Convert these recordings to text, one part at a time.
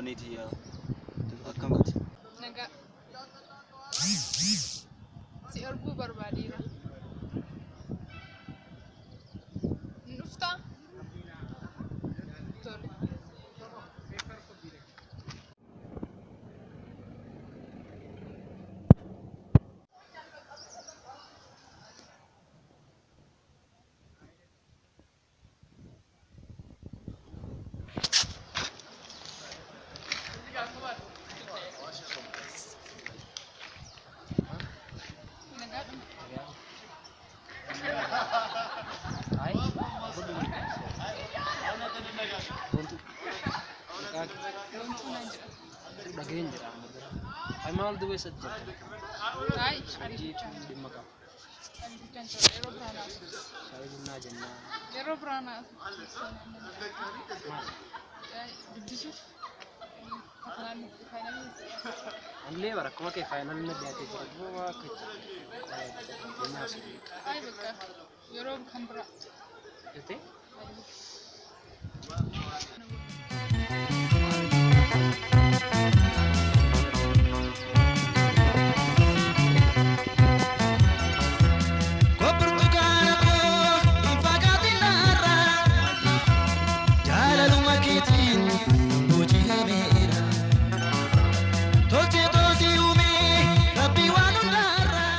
Wanniiti akkamti? Nagaa. Si arguu barbaadeera. Hin dhuftaa? Tole. Nagaadhuma. Ay, Bontu. Maqaa Boontuu naan jedhama. dhageen jira amma bira. Ay maal duba isa jirta? Ay, Hojii ariifichaan jira. dhimma qaba. Ariifichaan jira. Yeroo biraa naaf. Shaayii bunnaa jennaa. Yeroo biraa naaf. Maal? Dubbisuuf. Fatanaan faayinaalii. Anillee bara akkuma kee faayinaalii na dhiyaatee jira. Duba waa akka jira. Jennaa sun. Ay, bakka yeroo kan biraa. Jettee? Koo burtukaana koo hin fagaatin narraa, jaalaluma keetiin booji'ameera. Tolchee toosii uumee Rabbi waan hundaarraa.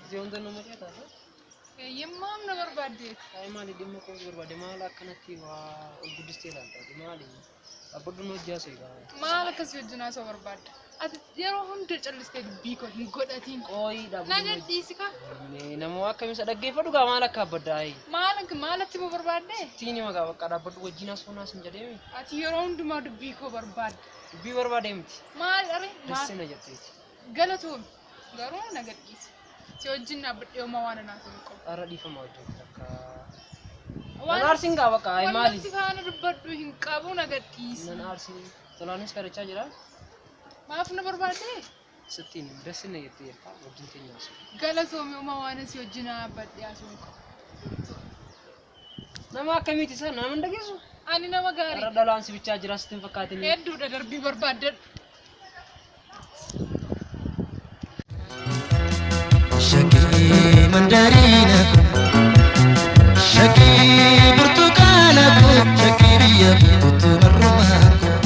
Isi hunda nama ceetaasa? Yemmaam na barbaaddeeti. Ay maali dhimma koo barbaade maal akkanatti waa ol guddistee ilaalta? Maali? Dhaabbadhu nu hojii haasa'e gaa. Maal akkasii wajjin haasa'u barbaadda? Ati yeroo hunda callistee dubbii koo hin godhatiin. Qooyi Na dhaabbadhu. gadhiisi kaa. Nama akkamisa dhaggeeffadhu gaa maal akka abbadda ayi. Maal maalatti moo barbaadde? Tiini maqaa bakka dhaabbadhu wajjin haasa'u naas hin jedheemi. Ati yeroo hundumaa dubbii koo barbaadda. Dubbii barbaade miti. Maal are? Maal? Dassina jetteeti. Galatoom. Garuu na gadhiisi. Si wajjin dhaabbadhee homaa waan anaaf hin qabu. Har'a dhiifama wajjin takka. Waan Nan aarsin gaa bakka ayi maali? Waan si faana dubbadhu hin qabu na gadhiisi. Nan aarsin. Tolaanis kadhachaa jira. Maaf na barbaadde? Sittiin dassina jettee jirta wajjin keenya haasa'u. Galatoomi homaa waan si wajjin dhaabbadhee haasa'u hin qabu. Nama akkamiiti isa nama hin dhageessu? Ani nama gaarii. Har'a dhalaan si bichaa jira sitti hin fakkaatin. Hedduudha darbii barbaaddadhu. Shakkii mandariina koo, shakkii burtukaana koo, shakkii biyya kootu marrumaa koo.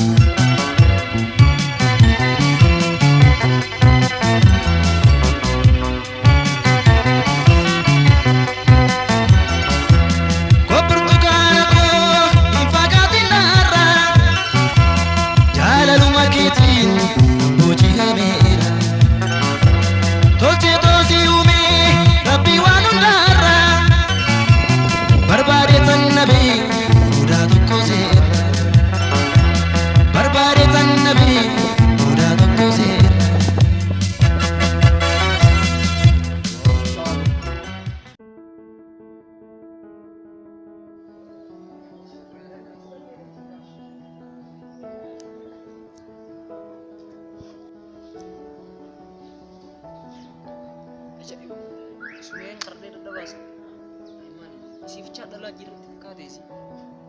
Koo burtukaana koo hin fagaatin narraa, jaalaluma keetiin booji'ameera. Tolchee toosii uumee Rabbi waan hundaarraa, barbaade tan nabee odaa tokko seera. Barbaade tan nabee odaa tokko seera. Ajaa'iba! Sumayaan qarree dadhabaasa. Ay maali? Isiif dhalaa jirti fakkaateesi.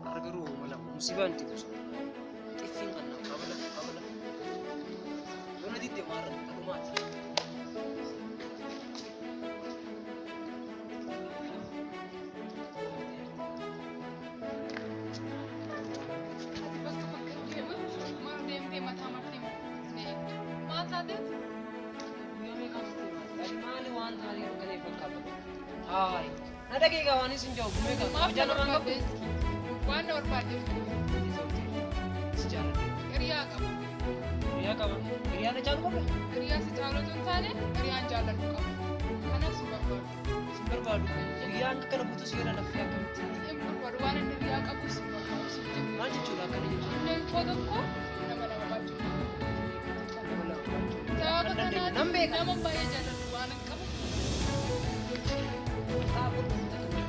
Har'a garuu hooma lama musibaan itti buusa. Xiffiin kannaa qabala qabala. Yoona didde maarra kadhumaati. Ati bakka bakka deemu mara deemtee mataa martee na eegdu. Maal taateef? Guyyaa meeqaan sitti hima? Ay maali waan taatee akka ta'e fakkaata. Haay. Na dhageegaa waan isin jiru gumee qaba. Maaf na Kabajaa namaan qabdu. barbaaddeeti? Waan na barbaaddeef Si jaalladhe. hiriyaa qaba. Hiriyaa qaba. Hiriyaa na caalu qabda? Hiriyaa si caalu otoo hin taane hiriyaan jaalladhu qaba. Kanaaf si barbaadu. Sin barbaadu. Hiriyaan akka kana guutuu si jedhan affee akkamitti? Hin barbaadu waan inni hiriyaa qabu si barbaadu. Si jibbu. Maal jechuudha akkana jechuudha? Inneen koo tokko nama lama baachuu. Nama lama baachuu. Sababa Nan dandeenye. kanaatiif Nan beeka. nama baay'ee jaalladhu waan hin qabu.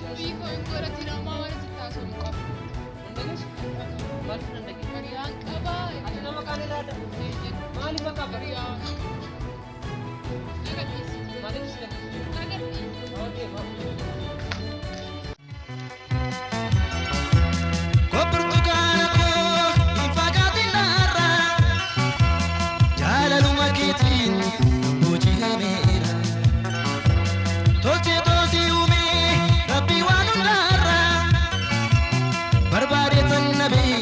Dubbii koo hin godhatin ammaa waan itti taasisu hin qabu. Nan dhageessu? Maaliif nan dhageessu? Hiriyaan qabaa. Ati nama kaan ilaalaa Akkaabadda. Maaliif akkaabadda? Hiriyaa. Na gadhiisi. Maaliif si gadhiisu? Na gadhiisi. Okay, Koo burtukaana koo hin fagaatin narraa jaalaluma keetiin booji'ameera. Tolchee toosii uumee rabbii waan hundaarraa barbaade tan nabee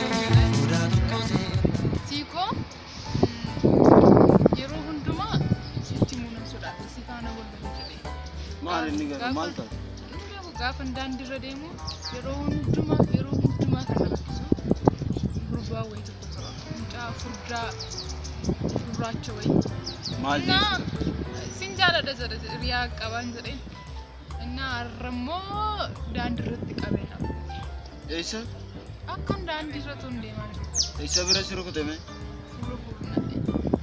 sodaa tokko seera. Siikoo yeroo hundumaa sitti himuu nan sodaadha. Si faana wal lolu jedhee. Maal inni garuu maal taate? Inni beeku gaafa daandiirra deemu yeroo hundumaa kan na rakkisu gurbaa wayii tokko tura. Mucaa furdaa gurraacha wayii. Maal እና jechuudha? Sin jaaladha jedhe hiriyaa qabaan jedheen. እና har'ammoo daandiirratti qabee na. Eessa? Akkan daandiirra tun deemaa jiru. Eessa bira si rukutame? Fuula fuulnadhe.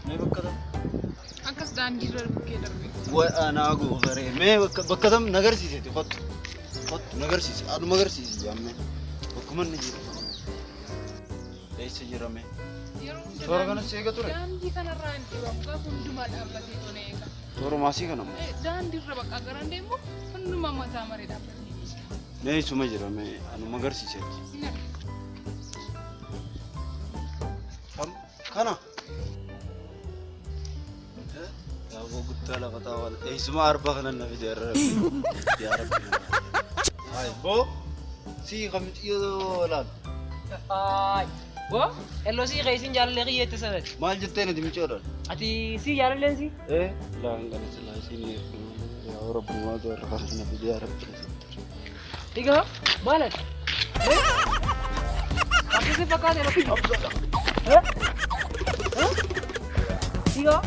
Mee bakka tam? Akkas daandiirra bukkee darbe. Anaa goofaree. Mee bakka tam nagarsiiseti kottu. Kottu nagarsiisi. Aduma agarsiisi jaammee. Bakkuma inni jiru. Eessa jira mee? Yeroo hunda Toora kanas eega ture? Daandii kanarraa hin dhibamu gaafa hundumaa dhaabbatee tole eega. Toora maasii kana moo? Daandiirra bakka garan deemu hundumaa mataa maree dhaabbatee. Mee isuma jira mee anuma agarsiiseeti. Sin arga. Kam? Kana? Yaaboo guddaa lafa taa'an. Eessuma arba kana na fide irra rabbi. Yaa rabbi. Hayi boo si kamitti yoo laal. Haay. Boo, elloo si keessin jaalallee qiyyeette sanatti. Maal jettee nati micoodhaan? Ati si jaalalleen si? Eh, laan kana silaa isiin yaa rabbi maal irra kana na fide yaa rabbi. Dhigaa maal ati? Akkasii si fakkaate rabbi. Eh? Eh? Dhigaa?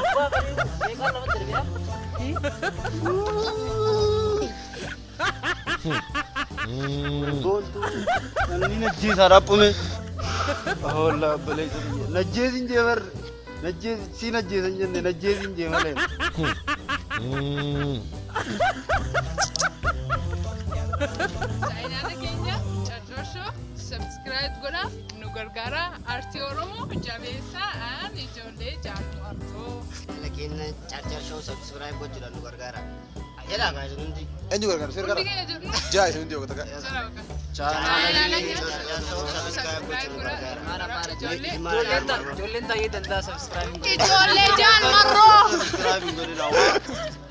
Abbaa meeqaan namatti darbee? Booltuu namni najjeesaa dhaaphume. Holla obboleessa biyya. Najjeesin jee barre. Najjees si najjeesan jenne najjeesin jee malee. Chaayinaala keenya Carcooshoo subscribe godhaa nu gargaara. Aartii Oromoo jabeessaa aan ijoollee jaallu argoo. Chaanala keenya Carcar Show subscribe gochuudhaan nu gargaara. Jedhaa kaa isin hundi. Eenyu gargaara? Seera Hundi gara. keenya jirnu Jaa isin hundi yoo takka. jala bakka. Chaanala keenya Carcar Show subscribe gochuun nu gargaara. Ijoollee Ijoolleen taa'ee danda'a subscribe. Ijoollee jaalmarroo. Subscribe hin godhinaa.